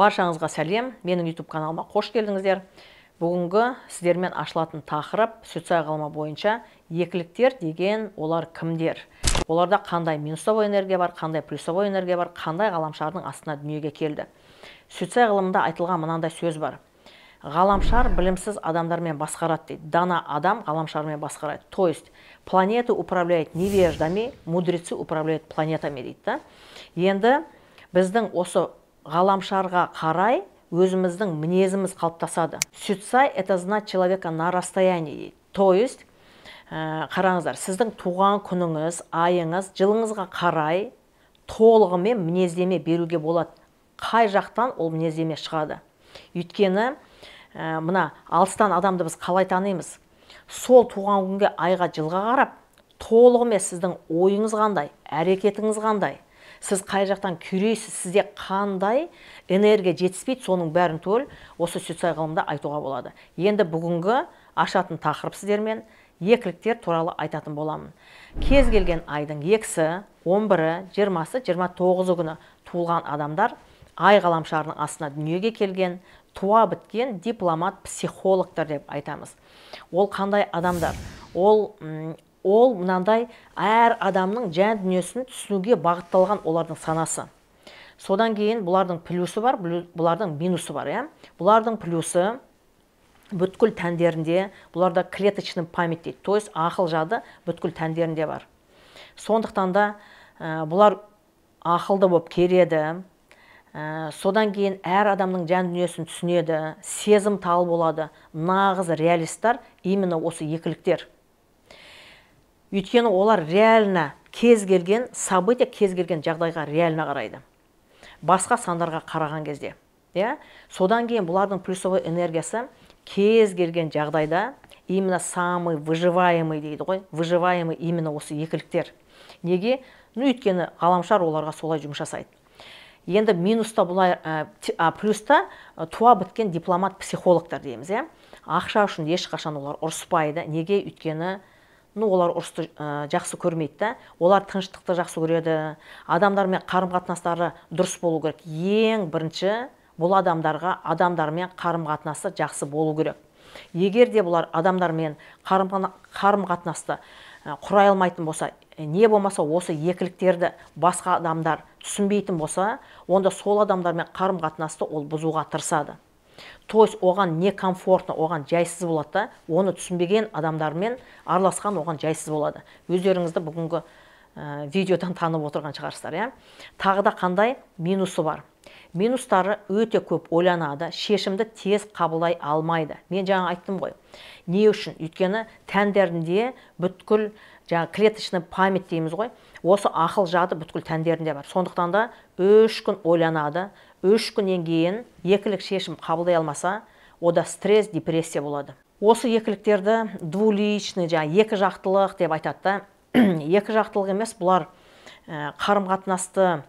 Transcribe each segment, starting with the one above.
Баршаңызға сәлем, менің YouTube каналыма қош келдіңіздер. Бүгінгі сіздермен ашылатын тақырып сюцай ғылымы бойынша екіліктер деген олар кімдер? Оларда қандай минусовой энергия бар, қандай плюсовой энергия бар, қандай ғаламшардың астына дүниеге келді? Сюцай ғылымында айтылған мынандай сөз бар. Ғаламшар білімсіз адамдармен басқарады дейді. Дана адам ғаламшармен басқарады. То есть планеты управляют невеждами, мудрецы управляют планетами дейді да. Енді біздің осы ғаламшарға қарай өзіміздің мінезіміз қалыптасады. Сюцай – это знать человека на расстоянии дейді. То есть, қараңыздар, сіздің туған күніңіз, айыңыз, жылыңызға қарай толығымен мінездеме беруге болады. Қай жақтан ол мінездеме шығады? Өйткені, мына алыстан адамды біз қалай танимыз? Сол туған күнге, айға, жылға қарап, толығымен сіздің ойыңыз қандай, әрекетіңіз қандай, сіз қай жақтан күйрейсіз, сізде қандай энергия жетіспейді, соның бәрін түгел осы сюцай ғылымында айтуға болады. Енді бүгінгі ашатын тақырып сіздермен екіліктер туралы айтатын боламын. Кез келген айдың 2-сі, 11-і, 20-сы, 29-ы күні туылған адамдар ай ғаламшарының астына дүниеге келген, туа біткен дипломат, психологтар деп айтамыз. Ол қандай адамдар? Ол мынандай әр адамның жан дүниесін түсінуге бағытталған олардың санасы. Содан кейін бұлардың плюсы бар, бұлардың минусы бар, иә? Бұлардың плюсы бүткіл тәндерінде, бұларда клеточный память дейді, то есть ақыл жады бүткіл тәндерінде бар. Сондықтан да бұлар ақылды болып келеді. Содан кейін әр адамның жан дүниесін түсінеді, сезімтал болады. Нағыз реалисттар именно осы екіліктер. Өйткені олар реально кез келген событие, кез келген жағдайға реально қарайды. Басқа сандарға қараған кезде. Иә? Содан кейін бұлардың плюсовой энергиясы кез келген жағдайда именно самый выживаемый дейді ғой, выживаемый именно осы екіліктер. Неге? Ну, өйткені ғаламшар оларға солай жұмыс жасайды. Енді минуста бұлай, плюста туа біткен дипломат психологтар дейміз, иә? Ақша үшін ешқашан олар ұрыспайды. Неге? Өйткені олар ұрысты жақсы көрмейді да. Олар тыныштықты жақсы көреді. Адамдармен қарым-қатынастары дұрыс болу керек. Ең бірінші бұл адамдарға адамдармен қарым-қатынасы жақсы болу керек. Егер де бұлар адамдармен қарым-қатынасты құрай алмайтын болса, не болмаса осы екіліктерді басқа адамдар түсінбейтін болса, онда сол адамдармен қарым-қатынасты ол бұзуға тырысады. То есть оған некомфортно, оған жайсыз болады да, оны түсінбеген адамдармен араласқан оған жайсыз болады. Өздеріңізді бүгінгі видеодан танып отырған шығарсыздар, иә? Тағы да қандай минусы бар? Минустары өте көп ойланады, шешімді тез қабылдай алмайды. Мен жаңа айттым ғой. Не үшін? Өйткені тәндерінде бүткіл жаңа клеточный память дейміз ғой, осы ақыл жады бүткіл тәндерінде бар. Сондықтан да 3 күн ойланады, 3 күннен кейін екілік шешім қабылдай алмаса, ода стресс, депрессия болады. Осы екіліктерді двуличный, жаңа екі жақтылық деп айтады да. Екі жақтылық емес, бұлар қарым-қатынасты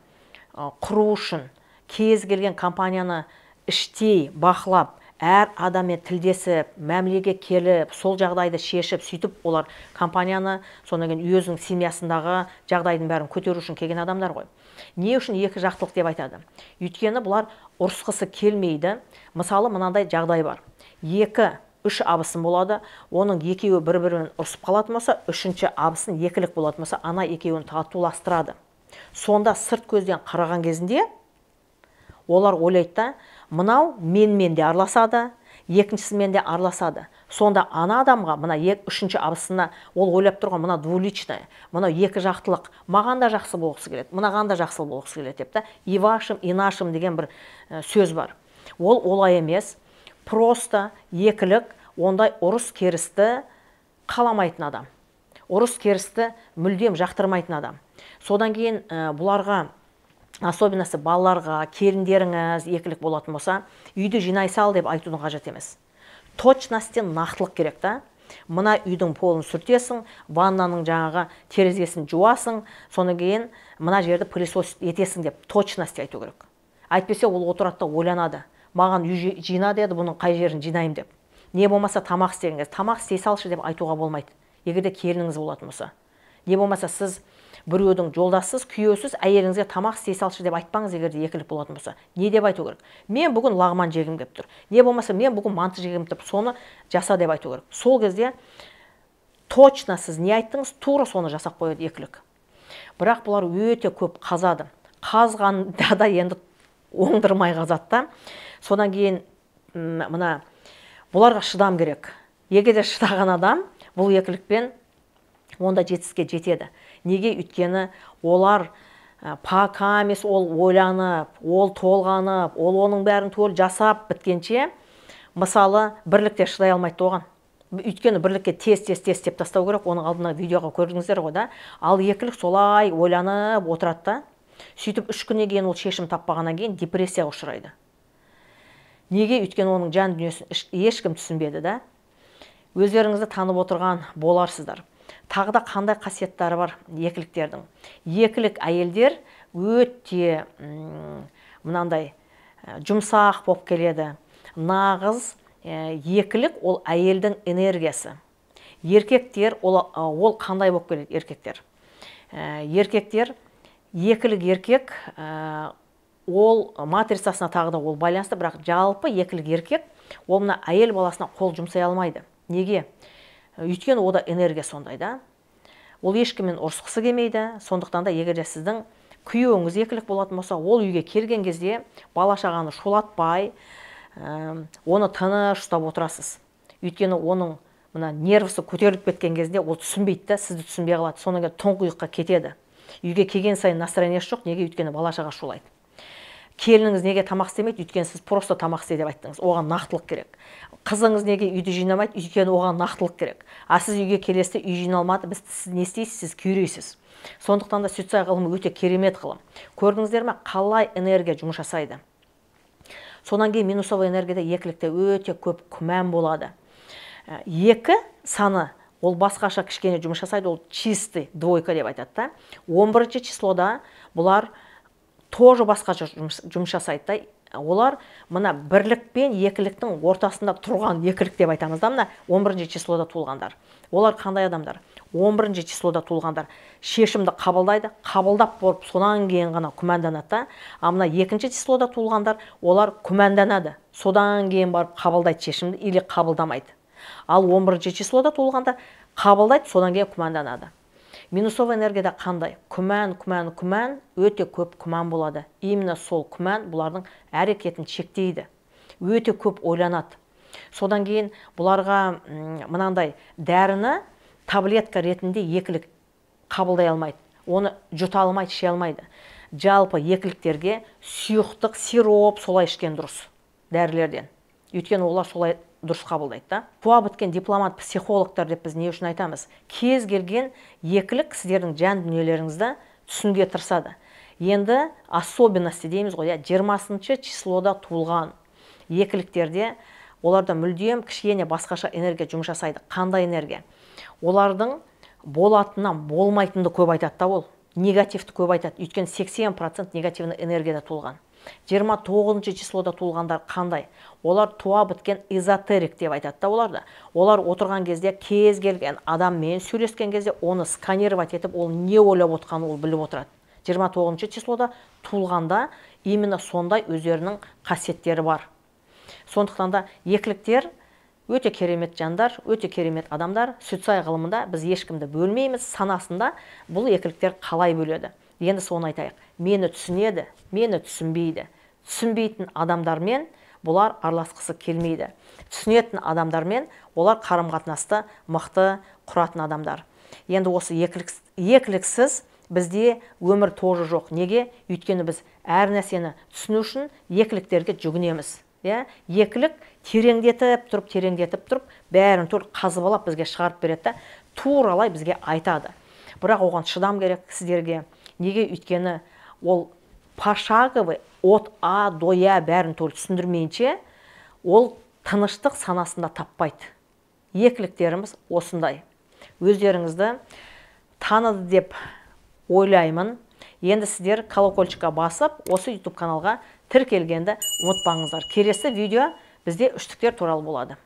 құру үшін кез келген компанияны іштей бақылап, әр адаммен тілдесіп, мәмілеге келіп, сол жағдайды шешіп, сөйтіп олар компанияны, содан кейін өзінің семьясындағы жағдайдың бәрін көтеру үшін келген адамдар ғой. Не үшін екі жақтылық деп айтады? Өйткені бұлар ұрысқысы келмейді. Мысалы, мынандай жағдай бар. 2-3 абысын болады, оның екеуі бір-бірімен ұрысып қалатын болса, үшінші абысын екілік болатын болса, ана екеуін татуластырады. Сонда сырт көзден қараған кезінде олар ойлайды да, мынау менмен де араласады, екіншісімен де араласады. Сонда ана адамға, мына үшінші абысына ол ойлап тұрған мына двуличная, мынау екі жақтылық, маған да жақсы болғысы келеді, мынаған да жақсы болғысы келеді деп та, и вашим, и нашим деген бір сөз бар. Ол олай емес, просто екілік ондай ұрыс керісті қаламайтын адам. Ұрыс керісті мүлдем жақтырмайтын адам. Содан кейін бұларға, особенности балаларға, келіндеріңіз екілік болатын болса, үйді жинай сал деп айтудың қажет емес. Точностен нақтылық керек та. Мына үйдің полын сүртесің, ваннаның жаңағы терезесін жуасың, содан кейін мына жерді пылесос етесің деп точности айту керек. Әйтпесе ол отырады да ойланады. Маған үй жина деді, бұның қай жерін жинаймын деп. Не болмаса тамақ істеген кезде, тамақ істей салшы деп айтуға болмайды. Егер де келініңіз болатын болса. Не болмаса сіз Біреудің жолдассыз, күйеусіз әйеліңізге тамақ істей салшы деп айтпаңыз, егер де екілік болатын болса. Не деп айту керек? Мен бүгін лағман жегім келіп тұр. Не болмаса мен бүгін манты жегім келіп тұр, соны жаса деп айту керек. Сол кезде точно сіз не айттыңыз, тура соны жасап қояды екілік. Бірақ бұлар өте көп қазады. Қазғанда да енді оңдырмай қазады да. Содан кейін мына бұларға шыдам керек. Егер де шыдаған адам бұл екілікпен онда жетістікке жетеді. Неге? Өйткені олар пока емес, ол ойланып, ол толғанып, ол оның бәрін түгел жасап біткенше, мысалы, бірлікте шыдай алмайды оған. Өйткені бірлікке тез-тез тез деп тастау керек, оның алдына видеоға көрдіңіздер ғой да. Ал екілік солай ойланып отырады да. Сөйтіп 3 күннен кейін ол шешім таппағаннан кейін депрессияға ұшырайды. Неге? Өйткені оның жан дүниесін ешкім түсінбеді да. Өздеріңізді танып отырған боларсыздар. Тағы да қандай қасиеттері бар екіліктердің? Екілік әйелдер өте мынандай жұмсақ болып келеді. Нағыз екілік ол әйелдің энергиясы. Еркектер ол қандай болып келеді еркектер? Еркектер, екілік еркек ол матрицасына тағы да ол байланысты, бірақ жалпы екілік еркек ол мына әйел баласына қол жұмсай алмайды. Неге? Өйткені ода энергия сондай да. Ол ешкіммен ұрысқысы келмейді. Сондықтан да егер де сіздің күйеуіңіз екілік болатын болса, ол үйге келген кезде бала шағаны шулатпай, оны тыныш ұстап отырасыз. Өйткені оның мына нервісі көтеріліп кеткен кезде ол түсінбейді да, сізді түсінбей қалады. Содан кейін тұңғиыққа кетеді. Үйге келген сайын настроениесі жоқ. Неге? Өйткені бала шаға шулайды. Келініңіз неге тамақ істемейді? Өйткені сіз просто тамақ істе деп айттыңыз. Оған нақтылық керек. Қызыңыз неге үйді жинамайды? Өйткені оған нақтылық керек. А сіз үйге келесіз, үй жиналмады, біз сіз не істейсіз? Сіз күйрейсіз. Сондықтан да Сюцай ғылымы өте керемет ғылым. Көрдіңіздер ме, қалай энергия жұмыс жасайды? Содан кейін минусовый энергияда екілікте өте көп күмән болады. Екі саны ол басқаша кішкене жұмыс жасайды, ол чистый двойка деп айтады да. 11 числода бұлар тоже басқаша жұмыс жасайды да. Олар мына бірлік пен екіліктің ортасында тұрған екілік деп айтамыз да, мына 11 числода туылғандар. Олар қандай адамдар? 11 числода туылғандар шешімді қабылдайды, қабылдап болып содан кейін ғана күмәнданады да. А мына 2 числода туылғандар, олар күмәнданады, содан кейін барып қабылдайды шешімді или қабылдамайды. Ал 11 числода туылғандар қабылдайды, содан кейін күмәнданады. Минусовый энергияда қандай? Күмән, күмән, күмән, өте көп күмән болады. Именно сол күмән бұлардың әрекетін шектейді. Өте көп ойланады. Содан кейін бұларға мынандай дәріні таблетка ретінде екілік қабылдай алмайды. Оны жұта алмайды, іше алмайды. Жалпы екіліктерге сұйықтық, сироп солай ішкен дұрыс дәрілерден. Өйткені олар солай дұрыс қабылдайды да. Туа біткен дипломат, психологтар деп біз не үшін айтамыз? Кез келген екілік сіздердің жан дүниелеріңізді түсінуге тырысады. Енді особенности дейміз ғой, 20 числода туылған екіліктерде оларда мүлдем кішкене басқаша энергия жұмыс жасайды. Қандай энергия? Олардың болатыннан болмайтынды көп айтады да ол. Негативті көп айтады. Өйткені 80% негативті энергияда туылған. 29 числода туылғандар қандай? Олар туа біткен эзотерик деп айтады да оларды. Олар отырған кезде кез келген адаммен сөйлескен кезде оны сканировать етіп, ол не ойлап отқанын ол біліп отырады. 29 числода туылғанда именно сондай өздерінің қасиеттері бар. Сондықтан да екіліктер өте керемет жандар, өте керемет адамдар. Сюцай ғылымында біз ешкімді бөлмейміз, санасында бұл екіліктер қалай бөледі? Енді соны айтайық. Мені түсінеді, мені түсінбейді. Түсінбейтін адамдармен бұлар араласқысы келмейді. Түсінетін адамдармен олар қарым-қатынасты мықты құратын адамдар. Енді осы екіліксіз бізде өмір тоже жоқ. Неге? Өйткені біз әр нәрсені түсіну үшін екіліктерге жүгінеміз. Екілік тереңдетіп тұрып, тереңдетіп тұрып, бәрін түгел қазбалап бізге шығарып береді да, туралай бізге айтады. Бірақ оған шыдам керек сіздерге. Неге? Өйткені ол пошаговый от А до Я бәрін түгел түсіндірмейінше, ол тыныштық санасында таппайды. Екіліктеріміз осындай. Өздеріңізді таныды деп ойлаймын. Енді сіздер колокольчикқа басып, осы YouTube каналға тіркелгенді ұмытпаңыздар. Келесі видео бізде үштіктер туралы болады.